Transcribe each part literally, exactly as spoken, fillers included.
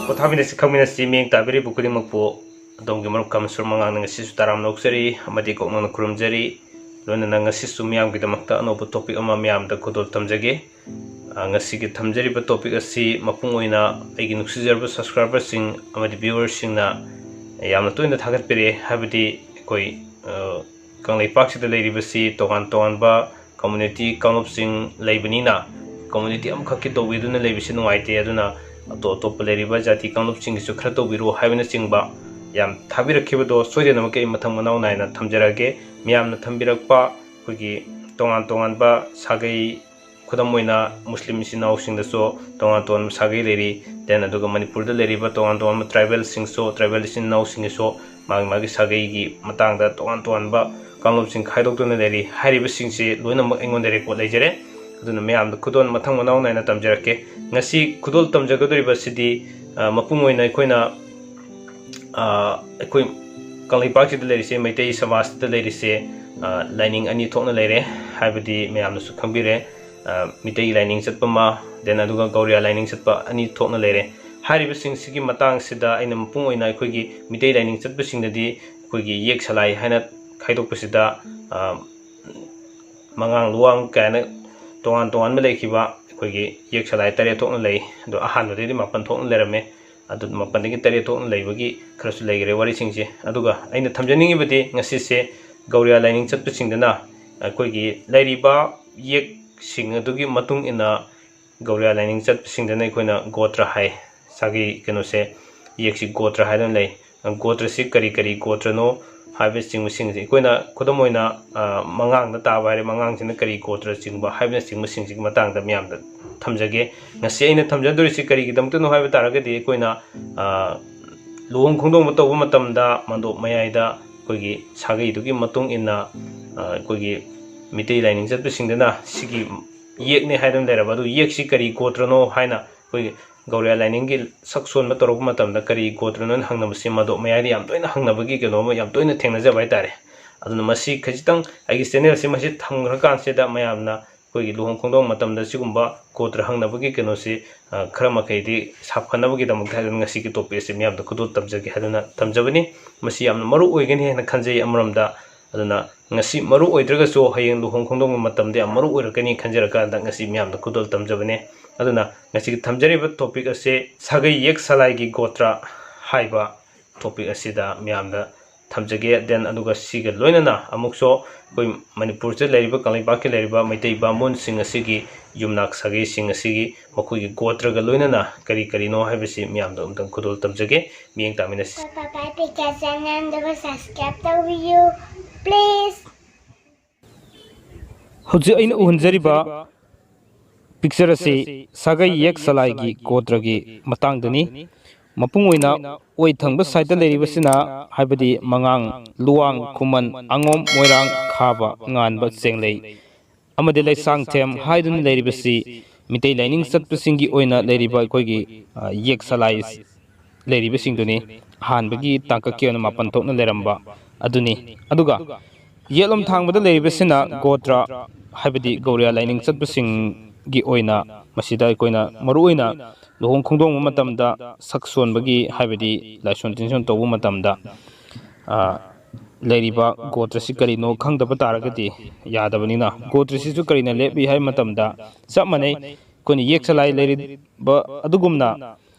ꯄꯣꯊꯥꯃꯤꯟꯅꯁꯤ, ꯈꯪꯃꯤꯟꯅꯁꯤ, ꯃꯤꯠꯌꯦꯡ ꯇꯥꯕꯤꯔꯤꯕ ꯈꯨꯗꯤꯡꯃꯛꯄꯨ ꯑꯗꯣꯝꯒꯤ ꯃꯔꯨꯞ ꯀꯃꯁꯨꯔ ꯃꯉꯥꯡꯅ ꯉꯁꯤꯁꯨ ꯇꯔꯥꯝꯅ ꯑꯣꯛꯆꯔꯤ ꯑꯃꯗꯤ ꯀꯣꯛꯅꯅ ꯈꯨꯔꯨꯝꯖꯔꯤ꯫ ꯂꯣꯏꯅꯅ ꯉꯁꯤꯁꯨ ꯃꯤꯌꯥꯝꯒꯤꯗꯃꯛꯇ ꯑꯅꯧꯕ topic ꯑꯃ ꯃꯤꯌꯥꯝꯗ ꯈꯨꯗꯣꯜ ꯇꯝꯖꯒꯦ꯫ ꯑ, ꯉꯁꯤꯒꯤ ꯊꯝꯖꯔꯤꯕ topic ꯑꯁꯤ ꯃꯄꯨꯡ ꯑꯣꯏꯅ ꯑꯩꯒꯤ ꯅꯨꯡꯁꯤꯖꯔꯕ subscriberꯁꯤꯡ ꯑꯃꯗꯤ viewerꯁꯤꯡꯅ ꯌꯥꯝꯅ ꯇꯣꯏꯅ ꯊꯥꯒꯠꯄꯤꯔꯛꯑꯦ꯫ ꯍꯥꯏꯕꯗꯤ ꯑꯩꯈꯣꯏ, ꯑ, ꯀꯪꯂꯩꯄꯥꯛꯁꯤꯗ ꯂꯩꯔꯤꯕꯁꯤ ꯇꯣꯉꯥꯟ ꯇꯣꯉꯥꯟꯕ community ꯀꯥꯡꯂꯨꯞꯁꯤꯡ ꯂꯩꯕꯅꯤꯅ, community ꯑꯃꯈꯛꯀꯤ ꯇꯧꯕꯤꯗꯨꯅ ꯂꯩꯕꯁꯤ ꯅꯨꯡꯉꯥꯏꯇꯦ꯫ ꯑꯗꯨꯅ ꯑꯇꯣꯞ ꯑꯇꯣꯞꯄ ꯂꯩꯔꯤꯕ ꯖꯥꯇꯤ ꯀꯥꯡꯂꯨꯞꯁꯤꯡꯒꯤꯁꯨ ꯈꯔ ꯇꯧꯕꯤꯔꯣ ꯍꯥꯏꯕꯅꯆꯤꯡꯕ ꯌꯥꯝ ꯊꯥꯕꯤꯔꯛꯈꯤꯕꯗꯣ ꯁꯣꯏꯗꯅꯃꯛꯀꯤ ꯑꯩ ꯃꯊꯪ ꯃꯅꯥꯎ ꯅꯥꯏꯅ ꯊꯝꯖꯔꯛꯑꯒꯦ꯫ ꯃꯤꯌꯥꯝꯅ ꯊꯝꯕꯤꯔꯛꯄ ꯑꯩꯈꯣꯏꯒꯤ ꯇꯣꯉꯥꯟ ꯇꯣꯉꯥꯟꯕ ꯁꯥꯒꯩ, ꯈꯨꯗꯝ ꯑꯣꯏꯅ ꯃꯨꯁꯂꯤꯝ ꯏꯆꯤꯟ ꯏꯅꯥꯎꯁꯤꯡꯗꯁꯨ ꯇꯣꯉꯥꯟ ꯇꯣꯉꯥꯟꯕ ꯁꯥꯒꯩ ꯂꯩꯔꯤ꯫ Then ꯑꯗꯨꯒ ꯃꯅꯤꯄꯨꯔꯗ ꯂꯩꯔꯤꯕ ꯇꯣꯉꯥꯟ ꯇꯣꯉꯥꯟꯕ tribalꯁꯤꯡꯁꯨ, tribal ꯏꯆꯤꯟ ꯏꯅꯥꯎꯁꯤꯡꯒꯤꯁꯨ ꯃꯥꯒꯤ ꯃꯥꯒꯤ ꯁꯥꯒꯩꯒꯤ ꯃꯇꯥꯡꯗ ꯇꯣꯉꯥꯟ ꯇꯣꯉꯥꯟꯕ ꯀꯥꯡꯂꯨꯞꯁꯤꯡ ꯈꯥꯏꯗꯣꯛꯇꯨꯅ ꯂꯩꯔꯤ꯫ ꯍꯥꯏꯔꯤꯕꯁꯤꯡꯁꯤ ꯂꯣꯏꯅꯃꯛ ꯑꯩꯉꯣꯟꯗ record ꯂꯩꯖꯔꯦ꯫ ꯑꯗꯨꯅ ꯃꯌꯥꯝꯗ ꯈꯨꯗꯣꯜ ꯃꯊꯪ ꯃꯅꯥꯎ ꯅꯥꯏꯅ ꯇꯝꯖꯔꯛꯀꯦ꯫ ꯉꯁꯤ ꯈꯨꯗꯣꯜ ꯇꯝꯖꯒꯗꯧꯔꯤꯕꯁꯤꯗꯤ, ꯑ, ꯃꯄꯨꯡ ꯑꯣꯏꯅ ꯑꯩꯈꯣꯏꯅ, ꯑ, ꯑꯩꯈꯣꯏ ꯀꯪꯂꯩꯄꯥꯛꯁꯤꯗ ꯂꯩꯔꯤꯁꯦ, ꯃꯩꯇꯩ ꯁꯃꯥꯖꯁꯤꯗ ꯂꯩꯔꯤꯁꯦ, ꯑ, ꯂꯥꯏꯅꯤꯡ ꯑꯅꯤ ꯊꯣꯛꯅ ꯂꯩꯔꯦ꯫ ꯍꯥꯏꯕꯗꯤ ꯃꯌꯥꯝꯅꯁꯨ ꯈꯪꯕꯤꯔꯦ, ꯑ, ꯃꯤꯇꯩ ꯂꯥꯏꯅꯤꯡ ꯆꯠꯄ ꯑꯃ, then ꯑꯗꯨꯒ ꯒꯧꯔꯤꯌꯥ ꯂꯥꯏꯅꯤꯡ ꯆꯠꯄ ꯑꯅꯤ ꯊꯣꯛꯅ ꯂꯩꯔꯦ꯫ ꯍꯥꯏꯔꯤꯕꯁꯤꯡꯁꯤꯒꯤ ꯃꯇꯥꯡꯁꯤꯗ ꯑꯩꯅ ꯃꯄꯨꯡ ꯑꯣꯏꯅ ꯑꯩꯈꯣꯏꯒꯤ ꯃꯤꯇꯩ ꯂꯥꯏꯅꯤꯡ ꯆꯠꯄꯁꯤꯡꯗꯗꯤ ꯑꯩꯈꯣꯏꯒꯤ ꯌꯦꯛ ꯁꯂꯥꯏ ꯍꯥꯏꯅ ꯈꯥꯏꯗꯣꯛꯄꯁꯤꯗ, ꯑ, ꯃꯉꯥꯡ ꯂꯨꯋꯥꯡ ꯀꯥꯏꯅ ꯇꯣꯉꯥꯟ ꯇꯣꯉꯥꯟꯕ ꯂꯩꯈꯤꯕ ꯑꯩꯈꯣꯏꯒꯤ ꯌꯦꯛ ꯁꯂꯥꯏ ꯇꯔꯦꯠ ꯊꯣꯛꯅ ꯂꯩ꯫ ꯑꯗꯣ ꯑꯍꯥꯟꯕꯗꯩꯗꯤ ꯃꯥꯄꯟ ꯊꯣꯛꯅ ꯂꯩꯔꯝꯃꯦ꯫ ꯑꯗꯨ ꯃꯥꯄꯟꯗꯒꯤ ꯇꯔꯦꯠ ꯊꯣꯛꯅ ꯂꯩꯕꯒꯤ ꯈꯔꯁꯨ ꯂꯩꯈꯔꯦ ꯋꯥꯔꯤꯁꯤꯡꯁꯦ꯫ ꯑꯗꯨꯒ ꯑꯩꯅ ꯊꯝꯖꯅꯤꯡꯉꯤꯕꯗꯤ ꯉꯁꯤꯁꯦ ꯒꯧꯔꯤꯌꯥ ꯂꯥꯏꯅꯤꯡ ꯆꯠꯄꯁꯤꯡꯗꯅ ꯑꯩꯈꯣꯏꯒꯤ ꯂꯩꯔꯤꯕ ꯌꯦꯛꯁꯤꯡ ꯑꯗꯨꯒꯤ ꯃꯇꯨꯡ ꯏꯟꯅ ꯒꯧꯔꯤꯌꯥ ꯂꯥꯏꯅꯤꯡ ꯆꯠꯄꯁꯤꯡꯗꯅ ꯑꯩꯈꯣꯏꯅ ꯒꯣꯇ꯭ꯔ ꯍꯥꯏ꯫ ꯁꯥꯒꯩ ꯀꯩꯅꯣꯁꯦ, ꯌꯦꯛꯁꯤ ꯒꯣꯇ꯭ꯔ ꯍꯥꯏꯗꯨꯅ ꯂꯩ꯫ ꯒꯣꯇ꯭ꯔꯁꯤ ꯀꯔꯤ ꯀꯔꯤ ꯒꯣꯇ꯭ꯔꯅꯣ ꯍꯥꯏꯕꯅꯆꯤꯡꯕꯁꯤꯡꯁꯦ ꯑꯩꯈꯣꯏꯅ ꯈꯨꯗꯝ ꯑꯣꯏꯅ, ꯑ, ꯃꯉꯥꯡꯗ ꯇꯥꯕ ꯍꯥꯏꯔꯦ, ꯃꯉꯥꯡꯁꯤꯅ ꯀꯔꯤ ꯒꯣꯇ꯭ꯔ ꯆꯤꯡꯕ ꯍꯥꯏꯕꯅꯆꯤꯡꯕꯁꯤꯡꯁꯤꯒꯤ ꯃꯇꯥꯡꯗ ꯃꯌꯥꯝꯗ ꯊꯝꯖꯒꯦ꯫ ꯉꯁꯤ ꯑꯩꯅ ꯊꯝꯖꯗꯣꯔꯤꯁꯤ ꯀꯔꯤꯒꯤꯗꯃꯛꯇꯅꯣ ꯍꯥꯏꯕ ꯇꯥꯔꯒꯗꯤ ꯑꯩꯈꯣꯏꯅ, ꯑ, ꯂꯨꯍꯣꯡ ꯈꯣꯡꯗꯣꯡꯕ ꯇꯧꯕ ꯃꯇꯝꯗ ꯃꯟꯗꯣꯞ ꯃꯌꯥꯏꯗ ꯑꯩꯈꯣꯏꯒꯤ ꯁꯥꯒꯩꯗꯨꯒꯤ ꯃꯇꯨꯡ ꯏꯟꯅ, ꯑ, ꯑꯩꯈꯣꯏꯒꯤ ꯃꯤꯇꯩ ꯂꯥꯏꯅꯤꯡ ꯆꯠꯄꯁꯤꯡꯗꯅ ꯁꯤꯒꯤ ꯌꯦꯛꯅꯦ ꯍꯥꯏꯗꯨꯅ ꯂꯩꯔꯕ ꯑꯗꯨ ꯌꯦꯛꯁꯤ ꯀꯔꯤ ꯒꯣꯇ꯭ꯔꯅꯣ ꯍꯥꯏꯅ ꯑꯩꯈꯣꯏꯒꯤ ꯒꯧꯔꯤꯌꯥ ꯂꯥꯏꯅꯤꯡꯒꯤ ꯁꯛ ꯁꯣꯟꯕ ꯇꯧꯔꯛꯄ ꯃꯇꯝꯗ ꯀꯔꯤ ꯒꯣꯇ꯭ꯔꯅꯣꯅ ꯍꯪꯅꯕꯁꯤ ꯃꯗꯨ ꯃꯌꯥꯏꯗ ꯌꯥꯝ ꯇꯣꯏꯅ ꯍꯪꯅꯕꯒꯤ ꯀꯩꯅꯣ ꯑꯃ ꯌꯥꯝ ꯇꯣꯏꯅ ꯊꯦꯡꯅꯖꯕ ꯍꯥꯏꯇꯥꯔꯦ꯫ ꯑꯗꯨꯅ ꯃꯁꯤ ꯈꯖꯤꯛꯇꯪ ꯑꯩꯒꯤ ꯆꯦꯅꯦꯜꯁꯤ ꯃꯁꯤ ꯊꯝꯈ꯭ꯔꯀꯥꯟꯁꯤꯗ ꯃꯌꯥꯝꯅ ꯑꯩꯈꯣꯏꯒꯤ ꯂꯨꯍꯣꯡ ꯈꯣꯡꯗꯣꯡꯕ ꯃꯇꯝꯗ ꯁꯤꯒꯨꯝꯕ ꯒꯣꯇ꯭ꯔ ꯍꯪꯅꯕꯒꯤ ꯀꯩꯅꯣꯁꯤ, ꯑ, ꯈꯔ ꯃꯈꯩꯗꯤ ꯁꯥꯐꯅꯕꯒꯤꯗꯃꯛꯇ ꯍꯥꯏꯗꯨꯅ ꯉꯁꯤꯒꯤ ꯇꯣꯄꯤꯛ ꯑꯁꯤ ꯃꯤꯌꯥꯝꯗ ꯈꯨꯗꯣꯜ ꯇꯝꯖꯒꯦ ꯍꯥꯏꯗꯨꯅ ꯊꯝꯖꯕꯅꯤ꯫ ꯃꯁꯤ ꯌꯥꯝꯅ ꯃꯔꯨ ꯑꯣꯏꯒꯅꯤ ꯍꯥꯏꯅ ꯈꯟꯖꯩ ꯑꯃꯔꯣꯝꯗ꯫ ꯑꯗꯨꯅ ꯉꯁꯤ ꯃꯔꯨ ꯑꯣꯏꯗ꯭ꯔꯒꯁꯨ ꯍꯌꯦꯡ ꯂꯨꯍꯣꯡ ꯈꯣꯡꯗꯣꯡꯕ ꯃꯇꯝꯗ ꯌꯥꯝ ꯃꯔꯨ ꯑꯣꯏꯔꯛꯀꯅꯤ ꯈꯟꯖꯔꯀꯥꯟꯗ ꯉꯁꯤ ꯃꯤꯌꯥꯝꯗ ꯈꯨꯗꯣꯜ ꯇꯝꯖꯕꯅꯦ꯫ ꯑꯗꯨꯅ ꯉꯁꯤꯒꯤ ꯊꯝꯖꯔꯤꯕ ꯇꯣꯄꯤꯛ ꯑꯁꯦ ꯁꯥꯒꯩ ꯌꯦꯛ ꯁꯂꯥꯏꯒꯤ ꯒꯣꯇ꯭ꯔ ꯍꯥꯏꯕ ꯇꯣꯄꯤꯛ ꯑꯁꯤꯗ ꯃꯤꯌꯥꯝꯗ ꯊꯝꯖꯒꯦ꯫ Then ꯑꯗꯨꯒ ꯁꯤꯒ ꯂꯣꯏꯅꯅ ꯑꯃꯨꯛꯁꯨ ꯑꯩꯈꯣꯏ ꯃꯅꯤꯄꯨꯔꯗ ꯂꯩꯔꯤꯕ, ꯀꯪꯂꯩꯄꯥꯛꯀꯤ ꯂꯩꯔꯤꯕ ꯃꯩꯇꯩ ꯕꯥꯃꯣꯟꯁꯤꯡ ꯑꯁꯤꯒꯤ ꯌꯨꯝꯅꯥꯛ ꯁꯥꯒꯩꯁꯤꯡ ꯑꯁꯤꯒꯤ ꯃꯈꯣꯏꯒꯤ ꯒꯣꯇ꯭ꯔꯒ ꯂꯣꯏꯅꯅ ꯀꯔꯤ ꯀꯔꯤꯅꯣ ꯍꯥꯏꯕꯁꯤ ꯃꯤꯌꯥꯝꯗ ꯑꯃꯨꯛꯇꯪ ꯈꯨꯗꯣꯜ ꯇꯝꯖꯒꯦ꯫ ꯃꯤꯠꯌꯦꯡ ꯇꯥꯃꯤꯟꯅꯁꯤ꯫ Papa, ꯄꯤꯛꯆꯔ ꯆꯦꯅꯦꯜꯗꯨꯕꯨ subscribe ꯇꯧꯕꯤꯌꯨ, please꯫ ꯍꯧꯖꯤꯛ ꯑꯩꯅ ꯎꯍꯟꯖꯔꯤꯕ ꯄꯤꯛꯆꯔ ꯑꯁꯤ ꯁꯥꯒꯩ ꯌꯦꯛ ꯁꯂꯥꯏꯒꯤ ꯒꯣꯇ꯭ꯔꯒꯤ ꯃꯇꯥꯡꯗꯅꯤ꯫ ꯃꯄꯨꯡ ꯑꯣꯏꯅ ꯑꯣꯏ ꯊꯪꯕ ꯁꯥꯏꯠꯇ ꯂꯩꯔꯤꯕꯁꯤꯅ, ꯍꯥꯏꯕꯗꯤ ꯃꯉꯥꯡ, ꯂꯨꯋꯥꯡ, ꯈꯨꯃꯟ, ꯑꯉꯣꯝ, ꯃꯣꯏꯔꯥꯡ, ꯈꯥꯕ, ꯉꯥꯟꯕ, ꯆꯦꯡꯂꯩ ꯑꯃꯗꯤ ꯂꯩꯁꯥꯡꯊꯦꯝ ꯍꯥꯏꯗꯨꯅ ꯂꯩꯔꯤꯕꯁꯤ ꯃꯤꯇꯩ ꯂꯥꯏꯅꯤꯡ ꯆꯠꯄꯁꯤꯡꯒꯤ ꯑꯣꯏꯅ ꯂꯩꯔꯤꯕ ꯑꯩꯈꯣꯏꯒꯤ, ꯑ, ꯌꯦꯛ ꯁꯂꯥꯏ ꯂꯩꯔꯤꯕꯁꯤꯡꯗꯨꯅꯤ꯫ ꯑꯍꯥꯟꯕꯒꯤ ꯇꯥꯡꯀꯛꯀꯤ ꯑꯣꯏꯅ ꯃꯥꯄꯟ ꯊꯣꯛꯅ ꯂꯩꯔꯝꯕ ꯑꯗꯨꯅꯤ꯫ ꯑꯗꯨꯒ ꯌꯦꯠꯂꯣꯝ ꯊꯥꯡꯕꯗ ꯂꯩꯔꯤꯕꯁꯤꯅ ꯒꯣꯇ꯭ꯔ, ꯍꯥꯏꯕꯗꯤ ꯒꯧꯔꯤꯌꯥ ꯂꯥꯏꯅꯤꯡ ꯆꯠꯄꯁꯤꯡꯒꯤ ꯑꯣꯏꯅ ꯃꯁꯤꯗ ꯑꯩꯈꯣꯏꯅ ꯃꯔꯨꯑꯣꯏꯅ ꯂꯨꯍꯣꯡ ꯈꯣꯡꯗꯣꯡꯕ ꯃꯇꯝꯗ ꯁꯛ ꯁꯣꯟꯕꯒꯤ, ꯍꯥꯏꯕꯗꯤ ꯂꯥꯏꯁꯣꯟ ꯇꯤꯟꯁꯣꯟ ꯇꯧꯕ ꯃꯇꯝꯗ, ꯑ, ꯂꯩꯔꯤꯕ ꯒꯣꯇ꯭ꯔꯁꯤ ꯀꯔꯤꯅꯣ ꯈꯪꯗꯕ ꯇꯥꯔꯒꯗꯤ ꯌꯥꯗꯕꯅꯤꯅ, ꯒꯣꯇ꯭ꯔꯁꯤꯁꯨ ꯀꯔꯤꯅ ꯂꯦꯞꯄꯤ ꯍꯥꯏꯕ ꯃꯇꯝꯗ ꯆꯞ ꯃꯥꯟꯅꯩ꯫ ꯑꯩꯈꯣꯏꯅ ꯌꯦꯛ ꯁꯂꯥꯏ ꯂꯩꯔꯤꯕ ꯑꯗꯨꯒꯨꯝꯅ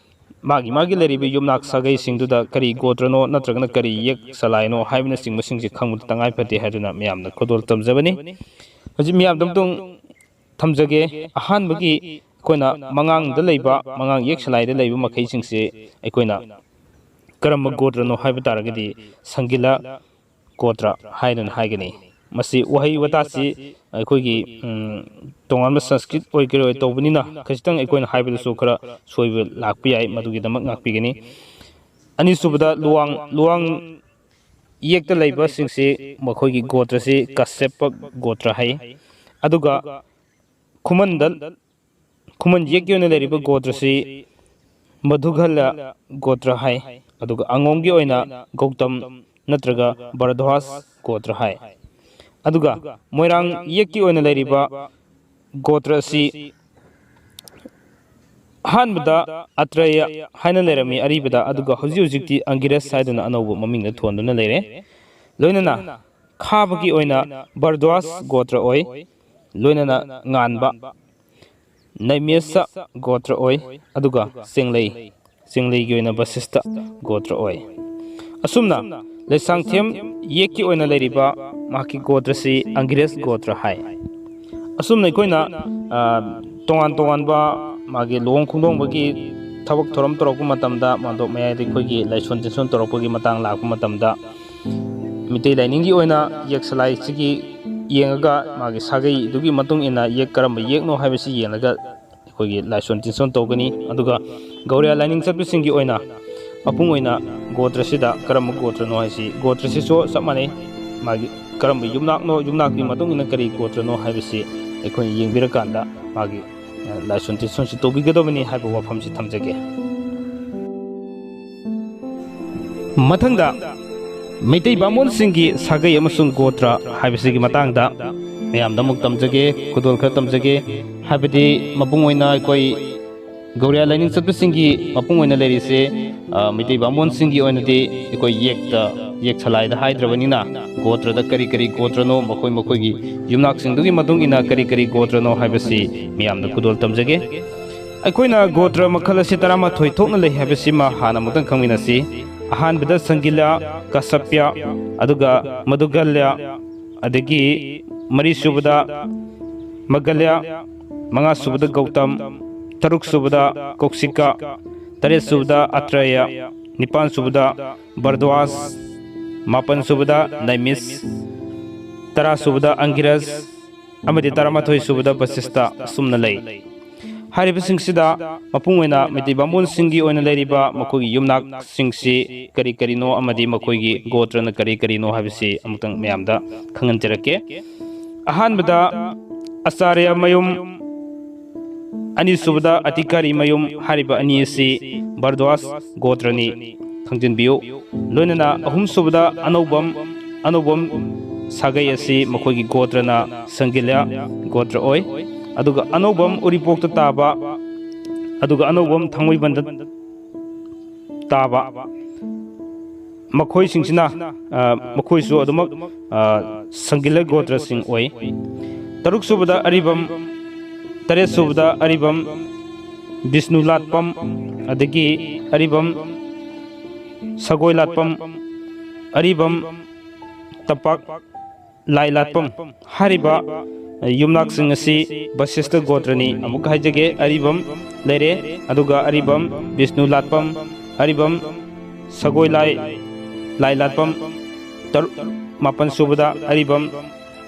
ꯃꯥꯒꯤ ꯃꯥꯒꯤ ꯂꯩꯔꯤꯕ ꯌꯨꯝꯅꯥꯛ ꯁꯥꯒꯩꯁꯤꯡꯗꯨꯗ ꯀꯔꯤ ꯒꯣꯇ꯭ꯔꯅꯣ ꯅꯠꯇ꯭ꯔꯒꯅ ꯀꯔꯤ ꯌꯦꯛ ꯁꯂꯥꯏꯅꯣ ꯍꯥꯏꯕꯅꯆꯤꯡꯕꯁꯤꯡꯁꯦ ꯈꯪꯕꯗ ꯇꯉꯥꯏ ꯐꯗꯦ ꯍꯥꯏꯗꯨꯅ ꯃꯌꯥꯝꯗ ꯈꯨꯗꯣꯜ ꯇꯝꯖꯕꯅꯤ꯫ ꯍꯧꯖꯤꯛ ꯃꯌꯥꯝꯗ ꯑꯃꯨꯛꯇꯪ ꯊꯝꯖꯒꯦ꯫ ꯑꯍꯥꯟꯕꯒꯤ ꯑꯩꯈꯣꯏꯅ ꯃꯉꯥꯡꯗ ꯂꯩꯕ, ꯃꯉꯥꯡ ꯌꯦꯛ ꯁꯂꯥꯏꯗ ꯂꯩꯕ ꯃꯈꯩꯁꯤꯡꯁꯦ ꯑꯩꯈꯣꯏꯅ ꯀꯔꯝꯕ ꯒꯣꯇ꯭ꯔꯅꯣ ꯍꯥꯏꯕ ꯇꯥꯔꯒꯗꯤ ꯁꯪꯒꯤꯂꯥ ꯒꯣꯇ꯭ꯔ ꯍꯥꯏꯗꯨꯅ ꯍꯥꯏꯒꯅꯤ꯫ ꯃꯁꯤ ꯋꯥꯍꯩ ꯋꯥꯇꯥꯁꯤ ꯑꯩꯈꯣꯏꯒꯤ, ꯎꯝ, ꯇꯣꯉꯥꯟꯕ ꯁꯪꯁꯀ꯭ꯔꯤꯠ ꯑꯣꯏ ꯀꯔꯤ ꯑꯣꯏ ꯇꯧꯕꯅꯤꯅ ꯈꯖꯤꯛꯇꯪ ꯑꯩꯈꯣꯏꯅ ꯍꯥꯏꯕꯗꯁꯨ ꯈꯔ ꯁꯣꯏꯕ ꯂꯥꯛꯄ ꯌꯥꯏ, ꯃꯗꯨꯒꯤꯗꯃꯛ ꯉꯥꯛꯄꯤꯒꯅꯤ꯫ ꯑꯅꯤꯁꯨꯕꯗ ꯂꯨꯋꯥꯡ, ꯂꯨꯋꯥꯡ ꯌꯦꯛꯇ ꯂꯩꯕꯁꯤꯡꯁꯤ ꯃꯈꯣꯏꯒꯤ ꯒꯣꯇ꯭ꯔꯁꯤ ꯀꯁ꯭ꯌꯄ ꯒꯣꯇ꯭ꯔ ꯍꯥꯏ꯫ ꯑꯗꯨꯒ ꯈꯨꯃꯟꯗ ꯈꯨꯃꯟ ꯌꯦꯛꯀꯤ ꯑꯣꯏꯅ ꯂꯩꯔꯤꯕ ꯒꯣꯇ꯭ꯔꯁꯤ ꯃꯙꯨꯒꯜꯂ ꯒꯣꯇ꯭ꯔ ꯍꯥꯏ, ꯑꯗꯨꯒ ꯑꯉꯣꯝꯒꯤ ꯑꯣꯏꯅ ꯒꯧꯇꯝ ꯅꯠꯇ꯭ꯔꯒ ꯚꯔꯗ꯭ꯋꯥꯖ ꯒꯣꯇ꯭ꯔ ꯍꯥꯏ꯫ ꯑꯗꯨꯒ ꯃꯣꯏꯔꯥꯡ ꯌꯦꯛꯀꯤ ꯑꯣꯏꯅ ꯂꯩꯔꯤꯕ ꯒꯣꯇ꯭ꯔ ꯑꯁꯤ ꯑꯍꯥꯟꯕꯗ ꯑꯇ꯭ꯔꯦꯌ ꯍꯥꯏꯅ ꯂꯩꯔꯝꯃꯤ ꯑꯔꯤꯕꯗ, ꯑꯗꯨꯒ ꯍꯧꯖꯤꯛ ꯍꯧꯖꯤꯛꯇꯤ ꯑꯪꯒꯤꯔꯁ ꯍꯥꯏꯗꯨꯅ ꯑꯅꯧꯕ ꯃꯃꯤꯡꯗ ꯊꯣꯟꯗꯨꯅ ꯂꯩꯔꯦ꯫ ꯂꯣꯏꯅꯅ ꯈꯥꯕꯒꯤ ꯑꯣꯏꯅ ꯚꯔꯗ꯭ꯋꯥꯖ ꯒꯣꯇ꯭ꯔ ꯑꯣꯏ, ꯂꯣꯏꯅꯅ ꯉꯥꯟꯕ ꯅꯩꯃꯦꯁ ꯒꯣꯇ꯭ꯔ ꯑꯣꯏ, ꯑꯗꯨꯒ ꯆꯦꯡꯂꯩ, ꯆꯦꯡꯂꯩꯒꯤ ꯑꯣꯏꯅ ꯕꯁꯤꯁꯇ ꯒꯣꯇ꯭ꯔ ꯑꯣꯏ꯫ ꯑꯁꯨꯝꯅ ꯂꯩꯁꯥꯡꯊꯦꯝ ꯌꯦꯛꯀꯤ ꯑꯣꯏꯅ ꯂꯩꯔꯤꯕ ꯃꯍꯥꯛꯀꯤ ꯒꯣꯇ꯭ꯔꯁꯤ ꯑꯪꯒꯤꯔꯦꯁ ꯒꯣꯇ꯭ꯔ ꯍꯥꯏ꯫ ꯑꯁꯨꯝꯅ ꯑꯩꯈꯣꯏꯅ, ꯑ, ꯇꯣꯉꯥꯟ ꯇꯣꯉꯥꯟꯕ ꯃꯥꯒꯤ ꯂꯨꯍꯣꯡ ꯈꯣꯡꯗꯣꯡꯕꯒꯤ ꯊꯕꯛ ꯊꯧꯔꯝ ꯇꯧꯔꯛꯄ ꯃꯇꯝꯗ, ꯃꯥꯟꯗꯣꯞ ꯃꯌꯥꯏꯗ ꯑꯩꯈꯣꯏꯒꯤ ꯂꯥꯏꯁꯣꯟ ꯇꯤꯟꯁꯣꯟ ꯇꯧꯔꯛꯄꯒꯤ ꯃꯇꯥꯡ ꯂꯥꯛꯄ ꯃꯇꯝꯗ, ꯃꯤꯇꯩ ꯂꯥꯏꯅꯤꯡꯒꯤ ꯑꯣꯏꯅ ꯌꯦꯛ ꯁꯂꯥꯏꯁꯤꯒꯤ ꯌꯦꯡꯉꯒ, ꯃꯥꯒꯤ ꯁꯥꯒꯩꯗꯨꯒꯤ ꯃꯇꯨꯡ ꯏꯟꯅ ꯌꯦꯛ ꯀꯔꯝꯕ ꯌꯦꯛꯅꯣ ꯍꯥꯏꯕꯁꯤ ꯌꯦꯡꯂꯒ ꯑꯩꯈꯣꯏꯒꯤ ꯂꯥꯏꯁꯣꯟ ꯇꯤꯟꯁꯣꯟ ꯇꯧꯒꯅꯤ꯫ ꯑꯗꯨꯒ ꯒꯧꯔꯤꯌꯥ ꯂꯥꯏꯅꯤꯡ ꯆꯠꯄꯁꯤꯡꯒꯤ ꯑꯣꯏꯅ ꯃꯄꯨꯡ ꯑꯣꯏꯅ ꯒꯣꯇ꯭ꯔꯁꯤꯗ ꯀꯔꯝꯕ ꯒꯣꯇ꯭ꯔꯅꯣ ꯍꯥꯏꯁꯤ, ꯒꯣꯇ꯭ꯔꯁꯤꯁꯨ ꯆꯞ ꯃꯥꯟꯅꯩ, ꯃꯥꯒꯤ ꯀꯔꯝꯕ ꯌꯨꯝꯅꯥꯛꯅꯣ, ꯌꯨꯝꯅꯥꯛꯀꯤ ꯃꯇꯨꯡ ꯏꯟꯅ ꯀꯔꯤ ꯒꯣꯇ꯭ꯔꯅꯣ ꯍꯥꯏꯕꯁꯤ ꯑꯩꯈꯣꯏꯅ ꯌꯦꯡꯕꯤꯔꯀꯥꯟꯗ ꯃꯥꯒꯤ, ꯑ, ꯂꯥꯏꯁꯣꯟ ꯇꯤꯟꯁꯣꯟꯁꯤ ꯇꯧꯕꯤꯒꯗꯕꯅꯤ ꯍꯥꯏꯕ ꯋꯥꯐꯝꯁꯤ ꯊꯝꯖꯒꯦ꯫ ꯃꯊꯪꯗ ꯃꯩꯇꯩ ꯕꯥꯃꯣꯟꯁꯤꯡꯒꯤ ꯁꯥꯒꯩ ꯑꯃꯁꯨꯡ ꯒꯣꯇ꯭ꯔ ꯍꯥꯏꯕꯁꯤꯒꯤ ꯃꯇꯥꯡꯗ ꯃꯌꯥꯝꯗ ꯑꯃꯨꯛ ꯇꯝꯖꯒꯦ, ꯈꯨꯗꯣꯜ ꯈꯔ ꯇꯝꯖꯒꯦ꯫ ꯍꯥꯏꯕꯗꯤ ꯃꯄꯨꯡ ꯑꯣꯏꯅ ꯑꯩꯈꯣꯏ ꯒꯧꯔꯤꯌꯥ ꯂꯥꯏꯅꯤꯡ ꯆꯠꯄꯁꯤꯡꯒꯤ ꯃꯄꯨꯡ ꯑꯣꯏꯅ ꯂꯩꯔꯤꯁꯦ, ꯑ, ꯃꯩꯇꯩ ꯕꯥꯃꯣꯟꯁꯤꯡꯒꯤ ꯑꯣꯏꯅꯗꯤ ꯑꯩꯈꯣꯏ ꯌꯦꯛꯇ, ꯌꯦꯛ ꯁꯂꯥꯏꯗ ꯍꯥꯏꯗ꯭ꯔꯕꯅꯤꯅ, ꯒꯣꯇ꯭ꯔꯗ ꯀꯔꯤ ꯀꯔꯤ ꯒꯣꯇ꯭ꯔꯅꯣ, ꯃꯈꯣꯏ ꯃꯈꯣꯏꯒꯤ ꯌꯨꯝꯅꯥꯛꯁꯤꯡꯗꯨꯒꯤ ꯃꯇꯨꯡ ꯏꯟꯅ ꯀꯔꯤ ꯀꯔꯤ ꯒꯣꯇ꯭ꯔꯅꯣ ꯍꯥꯏꯕꯁꯤ ꯃꯤꯌꯥꯝꯗ ꯈꯨꯗꯣꯜ ꯇꯝꯖꯒꯦ꯫ ꯑꯩꯈꯣꯏꯅ ꯒꯣꯇ꯭ꯔ ꯃꯈꯜ ꯑꯁꯤ ꯇꯔꯥꯃꯥꯊꯣꯏ ꯊꯣꯛꯅ ꯂꯩ ꯍꯥꯏꯕꯁꯤꯃ ꯍꯥꯟꯅ ꯑꯃꯨꯛꯇꯪ ꯈꯪꯃꯤꯟꯅꯁꯤ꯫ ꯑꯍꯥꯟꯕꯗ ꯁꯪꯒꯤꯂꯥ, ꯀꯁꯁꯄ꯭ꯌ, ꯑꯗꯨꯒ ꯃꯙꯨꯒꯜꯌ, ꯑꯗꯒꯤ ꯃꯔꯤꯁꯨꯕꯗ ꯃꯒꯂꯌ, ꯃꯉꯥꯁꯨꯕꯗ ꯒꯧꯇꯝ, ꯇꯔꯨꯛꯁꯨꯕꯗ ꯀꯧꯁꯤꯀ, ꯇꯔꯦꯠꯁꯨꯕꯗ ꯑꯇ꯭ꯔꯦꯌ, ꯅꯤꯄꯥꯟꯁꯨꯕꯗ ꯚꯔꯗ꯭ꯋꯥꯖ, ꯃꯥꯄꯟꯁꯨꯕꯗ ꯅꯩꯃꯤꯁ, ꯇꯔꯥꯁꯨꯕꯗ ꯑꯪꯒꯤꯔꯁ, ꯑꯃꯗꯤ ꯇꯔꯥꯃꯥꯊꯣꯏ ꯁꯨꯕꯗ ꯕꯁꯤꯁꯇ ꯑꯁꯨꯝꯅ ꯂꯩ꯫ ꯍꯥꯏꯔꯤꯕꯁꯤꯡꯁꯤꯗ ꯃꯄꯨꯡ ꯑꯣꯏꯅ ꯃꯩꯇꯩ ꯕꯥꯃꯣꯟꯁꯤꯡꯒꯤ ꯑꯣꯏꯅ ꯂꯩꯔꯤꯕ ꯃꯈꯣꯏꯒꯤ ꯌꯨꯝꯅꯥꯛꯁꯤꯡꯁꯤ ꯀꯔꯤ ꯀꯔꯤꯅꯣ ꯑꯃꯗꯤ ꯃꯈꯣꯏꯒꯤ ꯒꯣꯇ꯭ꯔꯅ ꯀꯔꯤ ꯀꯔꯤꯅꯣ ꯍꯥꯏꯕꯁꯤ ꯑꯃꯨꯛꯇꯪ ꯃꯌꯥꯝꯗ ꯈꯪꯍꯟꯖꯔꯛꯀꯦ꯫ ꯑꯍꯥꯟꯕꯗ ꯑꯆꯥꯔꯌ ꯃꯌꯨꯝ, ꯑꯅꯤꯁꯨꯕꯗ ꯑꯇꯤꯀꯥꯔꯤ ꯃꯌꯨꯝ, ꯍꯥꯏꯔꯤꯕ ꯑꯅꯤ ꯑꯁꯤ ꯚꯔꯗ꯭ꯋꯥꯖ ꯒꯣꯇ꯭ꯔꯅꯤ, ꯈꯪꯖꯤꯟꯕꯤꯌꯨ꯫ ꯂꯣꯏꯅꯅ ꯑꯍꯨꯝꯁꯨꯕꯗ ꯑꯅꯧꯕꯝ, ꯑꯅꯧꯕꯝ ꯁꯥꯒꯩ ꯑꯁꯤ ꯃꯈꯣꯏꯒꯤ ꯒꯣꯇ꯭ꯔꯅ ꯁꯪꯒꯤꯂ꯭ꯌ ꯒꯣꯇ꯭ꯔ ꯑꯣꯏ꯫ ꯑꯗꯨꯒ ꯑꯅꯧꯕꯝ ꯎꯔꯤꯄꯣꯛꯇ ꯇꯥꯕ, ꯑꯗꯨꯒ ꯑꯅꯧꯕꯝ ꯊꯥꯡꯃꯩꯕꯟꯗ ꯇꯥꯕ, ꯃꯈꯣꯏꯁꯤꯡꯁꯤꯅ, ꯑ, ꯃꯈꯣꯏꯁꯨ ꯑꯗꯨꯃꯛ, ꯑ, ꯁꯪꯒꯤꯂ ꯒꯣꯇ꯭ꯔꯁꯤꯡ ꯑꯣꯏ꯫ ꯇꯔꯨꯛꯁꯨꯕꯗ ꯑꯔꯤꯕꯝ, ꯇꯔꯦꯠꯁꯨꯕꯗ ꯑꯔꯤꯕꯝ ꯕꯤꯁꯅꯨ ꯂꯥꯠꯄꯝ, ꯑꯗꯒꯤ ꯑꯔꯤꯕꯝ ꯁꯒꯣꯏ ꯂꯥꯠꯄꯝ, ꯑꯔꯤꯕꯝ ꯇꯝꯄꯥꯛ ꯂꯥꯏ ꯂꯥꯠꯄꯝ ꯍꯥꯏꯔꯤꯕ ꯌꯨꯝꯅꯥꯛꯁꯤꯡ ꯑꯁꯤ ꯕꯁꯤꯁ꯭ꯇ ꯒꯣꯇ꯭ꯔꯅꯤ꯫ ꯑꯃꯨꯛ ꯍꯥꯏꯖꯒꯦ, ꯑꯔꯤꯕꯝ ꯂꯩꯔꯦ, ꯑꯗꯨꯒ ꯑꯔꯤꯕꯝ ꯕꯤꯁꯅꯨ ꯂꯥꯠꯄꯝ, ꯑꯔꯤꯕꯝ ꯁꯒꯣꯏ ꯂꯥꯏ, ꯂꯥꯏ ꯂꯥꯠꯄꯝ, ꯇꯔꯨꯛ, ꯃꯥꯄꯟ ꯁꯨꯕꯗ ꯑꯔꯤꯕꯝ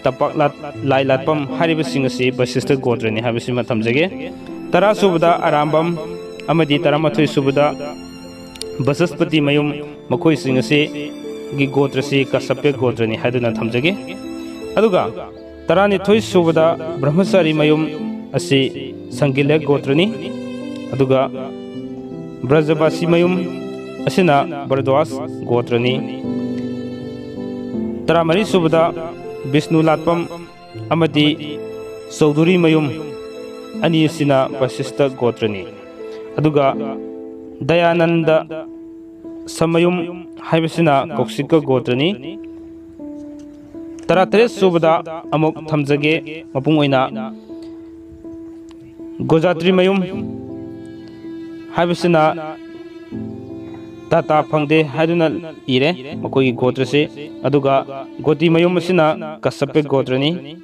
ꯇꯝꯄꯥꯛ ꯂꯥꯠ-, ꯂꯥꯏ ꯂꯥꯠꯄꯝ ꯍꯥꯏꯔꯤꯕꯁꯤꯡ ꯑꯁꯤ ꯕꯁꯤꯁ꯭ꯇ ꯒꯣꯇ꯭ꯔꯅꯤ ꯍꯥꯏꯕꯁꯤꯃ ꯊꯝꯖꯒꯦ꯫ ꯇꯔꯥ ꯁꯨꯕꯗ ꯑꯔꯥꯝꯕꯝ ꯑꯃꯗꯤ ꯇꯔꯥꯃꯥꯊꯣꯏ ꯁꯨꯕꯗ ꯕꯁꯁꯄꯇꯤ ꯃꯌꯨꯝ, ꯃꯈꯣꯏꯁꯤꯡ ꯑꯁꯤꯒꯤ ꯒꯣꯇ꯭ꯔꯁꯤ ꯀꯁ꯭ꯌꯄ꯭ꯌ ꯒꯣꯇ꯭ꯔꯅꯤ ꯍꯥꯏꯗꯨꯅ ꯊꯝꯖꯒꯦ꯫ ꯑꯗꯨꯒ ꯇꯔꯥꯅꯤꯊꯣꯏ ꯁꯨꯕꯗ ꯕ꯭ꯔꯍ꯭ꯃꯆꯥꯔꯤ ꯃꯌꯨꯝ ꯑꯁꯤ ꯁꯪꯒꯤꯂ꯭ꯌ ꯒꯣꯇ꯭ꯔꯅꯤ꯫ ꯑꯗꯨꯒ ꯕ꯭ꯔꯖꯕꯥꯁꯤ ꯃꯌꯨꯝ ꯑꯁꯤꯅ ꯚꯔꯗ꯭ꯋꯥꯖ ꯒꯣꯇ꯭ꯔꯅꯤ꯫ ꯇꯔꯥꯃꯔꯤ ꯁꯨꯕꯗ ꯕꯤꯁꯅꯨ ꯂꯥꯠꯄꯝ ꯑꯃꯗꯤ ꯆꯧꯙꯨꯔꯤ ꯃꯌꯨꯝ ꯑꯅꯤ ꯑꯁꯤꯅ ꯕꯁꯤꯁ꯭ꯇ ꯒꯣꯇ꯭ꯔꯅꯤ꯫ ꯑꯗꯨꯒ ꯗꯌꯥꯅꯟꯗ ꯁꯃꯌꯨꯝ ꯍꯥꯏꯕꯁꯤꯅ ꯀꯧꯁꯤꯀ ꯒꯣꯇ꯭ꯔꯅꯤ꯫ ꯇꯔꯥꯇꯔꯦꯠ ꯁꯨꯕꯗ ꯑꯃꯨꯛ ꯊꯝꯖꯒꯦ, ꯃꯄꯨꯡ ꯑꯣꯏꯅ ꯒꯣꯖꯥꯇ꯭ꯔꯤ ꯃꯌꯨꯝ ꯍꯥꯏꯕꯁꯤꯅ ꯗꯥꯇꯥ ꯐꯪꯗꯦ ꯍꯥꯏꯗꯨꯅ ꯏꯔꯦ ꯃꯈꯣꯏꯒꯤ ꯒꯣꯇ꯭ꯔꯁꯤ꯫ ꯑꯗꯨꯒ ꯒꯣꯇꯤ ꯃꯌꯨꯝ ꯑꯁꯤꯅ ꯀꯁ꯭ꯌꯄ꯭ꯌ ꯒꯣꯇ꯭ꯔꯅꯤ꯫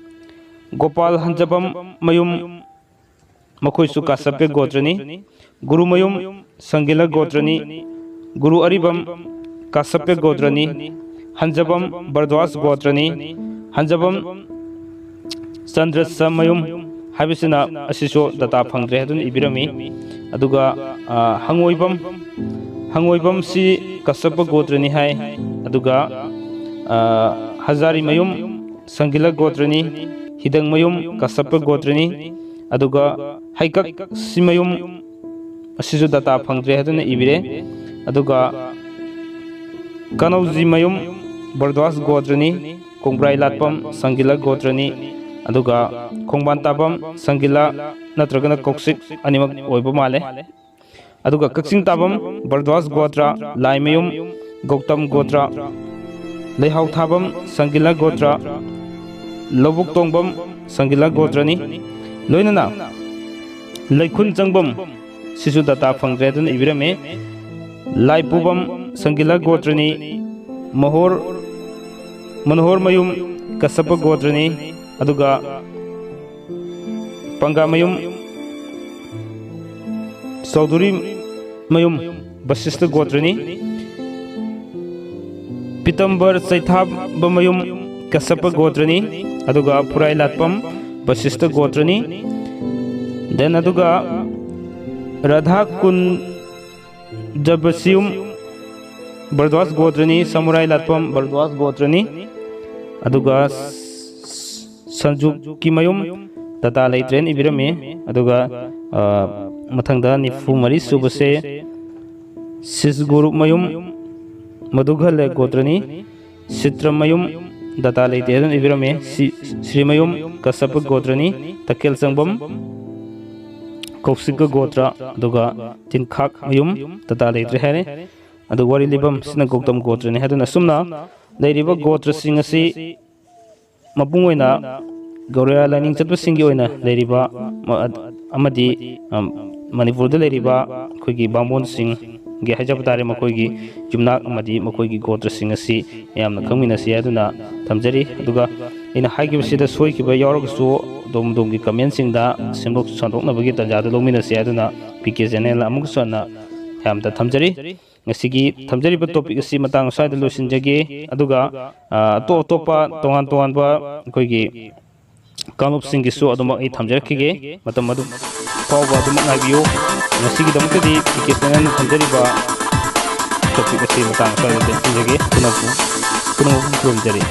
ꯒꯣꯄꯥꯜ ꯍꯟꯖꯕꯝ ꯃꯌꯨꯝ, ꯃꯈꯣꯏꯁꯨ ꯀꯁ꯭ꯌꯄ꯭ꯌ ꯒꯣꯇ꯭ꯔꯅꯤ꯫ ꯒꯨꯔꯨꯃꯌꯨꯝ ꯁꯪꯒꯤꯂ ꯒꯣꯇ꯭ꯔꯅꯤ꯫ ꯒꯨꯔꯨ ꯑꯔꯤꯕꯝ ꯀꯁ꯭ꯌꯄ꯭ꯌ ꯒꯣꯇ꯭ꯔꯅꯤ꯫ ꯍꯟꯖꯕꯝ ꯚꯔꯗ꯭ꯋꯥꯖ ꯒꯣꯇ꯭ꯔꯅꯤ꯫ ꯍꯟꯖꯕꯝ ꯆꯟꯗ꯭ꯔꯁꯃꯌꯨꯝ ꯍꯥꯏꯕꯁꯤꯅ, ꯑꯁꯤꯁꯨ ꯗꯥꯇꯥ ꯐꯪꯗ꯭ꯔꯦ ꯍꯥꯏꯗꯨꯅ ꯏꯕꯤꯔꯝꯃꯤ꯫ ꯑꯗꯨꯒ, ꯑ, ꯍꯪꯉꯣꯏꯕꯝ, ꯍꯪꯉꯣꯏꯕꯝꯁꯤ ꯀꯁ꯭ꯌꯄ ꯒꯣꯇ꯭ꯔꯅꯤ ꯍꯥꯏ꯫ ꯑꯗꯨꯒ, ꯑ, ꯍꯖꯥꯔꯤꯃꯌꯨꯝ ꯁꯪꯒꯤꯂ ꯒꯣꯇ꯭ꯔꯅꯤ꯫ ꯍꯤꯗꯪꯃꯌꯨꯝ ꯀꯁ꯭ꯌꯄ ꯒꯣꯇ꯭ꯔꯅꯤ꯫ ꯑꯗꯨꯒ ꯍꯩꯀꯛ ꯁꯤꯃꯌꯨꯝ, ꯑꯁꯤꯁꯨ ꯗꯇꯥ ꯐꯪꯗ꯭ꯔꯦ ꯍꯥꯏꯗꯨꯅ ꯏꯕꯤꯔꯦ꯫ ꯑꯗꯨꯒ ꯀꯅꯧꯖꯤꯃꯌꯨꯝ ꯚꯔꯗ꯭ꯋꯥꯖ ꯒꯣꯇ꯭ꯔꯅꯤ, ꯀꯣꯡꯕ꯭ꯔꯥꯏ ꯂꯥꯠꯄꯝ ꯁꯪꯒꯤꯂ ꯒꯣꯇ꯭ꯔꯅꯤ, ꯑꯗꯨꯒ ꯈꯣꯡꯕꯥꯟ ꯇꯥꯕꯝ ꯁꯪꯒꯤꯂ ꯅꯠꯇ꯭ꯔꯒꯅ ꯀꯧꯁꯤꯛ ꯑꯅꯤꯃꯛ ꯑꯣꯏꯕ ꯃꯥꯜꯂꯦ꯫ ꯑꯗꯨꯒ ꯀꯛꯆꯤꯡ ꯇꯥꯕꯝ ꯚꯔꯗ꯭ꯋꯥꯖ ꯒꯣꯇ꯭ꯔ, ꯂꯥꯏꯃꯌꯨꯝ ꯒꯧꯇꯝ ꯒꯣꯇ꯭ꯔ, ꯂꯩꯍꯥꯎ ꯊꯥꯕꯝ ꯁꯪꯒꯤꯂ ꯒꯣꯇ꯭ꯔ, ꯂꯧꯕꯨꯛ ꯇꯣꯡꯕꯝ ꯁꯪꯒꯤꯂ ꯒꯣꯇ꯭ꯔꯅꯤ꯫ ꯂꯣꯏꯅꯅ ꯂꯩꯈꯨꯟ ꯆꯪꯕꯝ, ꯁꯤꯁꯨ ꯗꯇꯥ ꯐꯪꯗ꯭ꯔꯦ ꯑꯗꯨꯅ ꯏꯕꯤꯔꯝꯃꯤ꯫ ꯂꯥꯏꯄꯨꯕꯝ ꯁꯪꯒꯤꯂ ꯒꯣꯇ꯭ꯔꯅꯤ, ꯃꯍꯣꯔ, ꯃꯅꯣꯍꯣꯔ ꯃꯌꯨꯝ ꯀꯁꯄ ꯒꯣꯇ꯭ꯔꯅꯤ, ꯑꯗꯨꯒ ꯄꯪꯒꯥꯃꯌꯨꯝ ꯆꯧꯙꯨꯔꯤ ꯃꯌꯨꯝ ꯕꯁꯤꯁꯇ ꯒꯣꯇ꯭ꯔꯅꯤ꯫ ꯄꯤꯇꯝꯕꯔ ꯆꯩꯊꯥꯕꯃꯌꯨꯝ ꯀꯁꯄ ꯒꯣꯇ꯭ꯔꯅꯤ, ꯑꯗꯨꯒ ꯐꯨꯔꯥꯏ ꯂꯥꯠꯄꯝ ꯕꯁꯤꯁꯇ ꯒꯣꯇ꯭ꯔꯅꯤ꯫ Then ꯑꯗꯨꯒ ꯔꯥꯙꯥ ꯀꯨꯟꯖꯕꯁꯤꯌꯨꯝ ꯚꯔꯗ꯭ꯋꯥꯖ ꯒꯣꯇ꯭ꯔꯅꯤ, ꯁꯃꯨꯔꯥꯏ ꯂꯥꯠꯄꯝ ꯚꯔꯗ꯭ꯋꯥꯖ ꯒꯣꯇ꯭ꯔꯅꯤ, ꯑꯗꯨꯒ ꯁꯟꯖꯨꯀꯤꯃꯌꯨꯝ ꯗꯇꯥ ꯂꯩꯇ꯭ꯔꯦꯅ ꯏꯕꯤꯔꯝꯃꯤ꯫ ꯑꯗꯨꯒ, ꯑ, ꯃꯊꯪꯗ ꯅꯤꯐꯨ ꯃꯔꯤ ꯁꯨꯕꯁꯦ ꯁꯤꯁꯒꯨꯔꯨꯃꯌꯨꯝ ꯃꯗꯨꯒꯜꯂꯦ ꯒꯣꯇ꯭ꯔꯅꯤ꯫ ꯁꯤꯇ꯭ꯔꯃꯌꯨꯝ ꯗꯇꯥ ꯂꯩꯇꯦ ꯑꯗꯨꯅ ꯏꯕꯤꯔꯝꯃꯤ꯫ ꯁꯤ-, ꯁ꯭ꯔꯤꯃꯌꯨꯝ ꯀꯁꯄ ꯒꯣꯇ꯭ꯔꯅꯤ꯫ ꯇꯀꯦꯜ ꯆꯪꯕꯝ ꯀꯧꯁꯤꯛꯀ ꯒꯣꯇ꯭ꯔ, ꯑꯗꯨꯒ ꯇꯤꯟꯈꯥꯛ ꯃꯌꯨꯝ ꯗꯇꯥ ꯂꯩꯇ꯭ꯔꯦ ꯍꯥꯏꯔꯦ꯫ ꯑꯗꯨ ꯋꯥꯔꯤ ꯂꯤꯐꯝ ꯁꯤꯅ ꯒꯧꯇꯝ ꯒꯣꯇ꯭ꯔꯅꯤ ꯍꯥꯏꯗꯨꯅ ꯑꯁꯨꯝꯅ ꯂꯩꯔꯤꯕ ꯒꯣꯇ꯭ꯔꯁꯤꯡ ꯑꯁꯤ ꯃꯄꯨꯡ ꯑꯣꯏꯅ ꯒꯧꯔꯤꯌꯥ ꯂꯥꯏꯅꯤꯡ ꯆꯠꯄꯁꯤꯡꯒꯤ ꯑꯣꯏꯅ ꯂꯩꯔꯤꯕ ꯃ-, ꯑꯃꯗꯤ, ꯑꯝ, ꯃꯅꯤꯄꯨꯔꯗ ꯂꯩꯔꯤꯕ ꯑꯩꯈꯣꯏꯒꯤ ꯕꯥꯃꯣꯟꯁꯤꯡꯒꯤ ꯍꯥꯏꯖꯕ ꯇꯥꯔꯦ, ꯃꯈꯣꯏꯒꯤ ꯌꯨꯝꯅꯥꯛ ꯑꯃꯗꯤ ꯃꯈꯣꯏꯒꯤ ꯒꯣꯇ꯭ꯔꯁꯤꯡ ꯑꯁꯤ ꯃꯌꯥꯝꯅ ꯈꯪꯃꯤꯟꯅꯁꯤ ꯍꯥꯏꯗꯨꯅ ꯊꯝꯖꯔꯤ꯫ ꯑꯗꯨꯒ ꯑꯩꯅ ꯍꯥꯏꯈꯤꯕꯁꯤꯗ ꯁꯣꯏꯈꯤꯕ ꯌꯥꯎꯔꯒꯁꯨ ꯑꯗꯣꯝ ꯑꯗꯣꯝꯒꯤ ꯀꯃꯦꯟꯁꯤꯡꯗ ꯁꯦꯝꯗꯣꯛ ꯁꯟꯗꯣꯛꯅꯕꯒꯤ ꯇꯥꯟꯖꯥꯗꯨ ꯂꯧꯃꯤꯟꯅꯁꯤ ꯍꯥꯏꯗꯨꯅ ꯄꯤ ꯀꯦ ꯆꯦꯅꯦꯜ ꯑꯃꯨꯛꯀꯁꯨ ꯍꯟꯅ ꯃꯌꯥꯝꯗ ꯊꯝꯖꯔꯤ꯫ ꯉꯁꯤꯒꯤ ꯊꯝꯖꯔꯤꯕ ꯇꯣꯄꯤꯛ ꯑꯁꯤ ꯃꯇꯥꯡ ꯑꯁ꯭ꯋꯥꯏꯗ ꯂꯣꯏꯁꯤꯟꯖꯒꯦ꯫ ꯑꯗꯨꯒ, ꯑ, ꯑꯇꯣꯞ ꯑꯇꯣꯞꯄ ꯇꯣꯉꯥꯟ ꯇꯣꯉꯥꯟꯕ ꯑꯩꯈꯣꯏꯒꯤ ꯀꯥꯡꯂꯨꯞꯁꯤꯡꯒꯤꯁꯨ ꯑꯗꯨꯃꯛ ꯑꯩ ꯊꯝꯖꯔꯛꯈꯤꯒꯦ꯫ ꯃꯇꯝ ꯑꯗꯨ ꯐꯥꯎꯕ ꯑꯗꯨꯃꯛ ꯉꯥꯏꯕꯤꯌꯨ꯫ ꯉꯁꯤꯒꯤꯗꯃꯛꯇꯗꯤ ꯄꯤ ꯀꯦ ꯆꯦꯅꯦꯜꯅ ꯊꯝꯖꯔꯤꯕ ꯇꯣꯄꯤꯛ ꯑꯁꯤ ꯃꯇꯥꯡ ꯑꯁ꯭ꯋꯥꯏꯗ ꯂꯣꯏꯁꯤꯟꯖꯒꯦ꯫ ꯄꯨꯝꯅꯃꯛꯄꯨ, ꯄꯨꯝꯅꯃꯛꯄꯨ ꯈꯨꯔꯨꯝꯖꯔꯤ꯫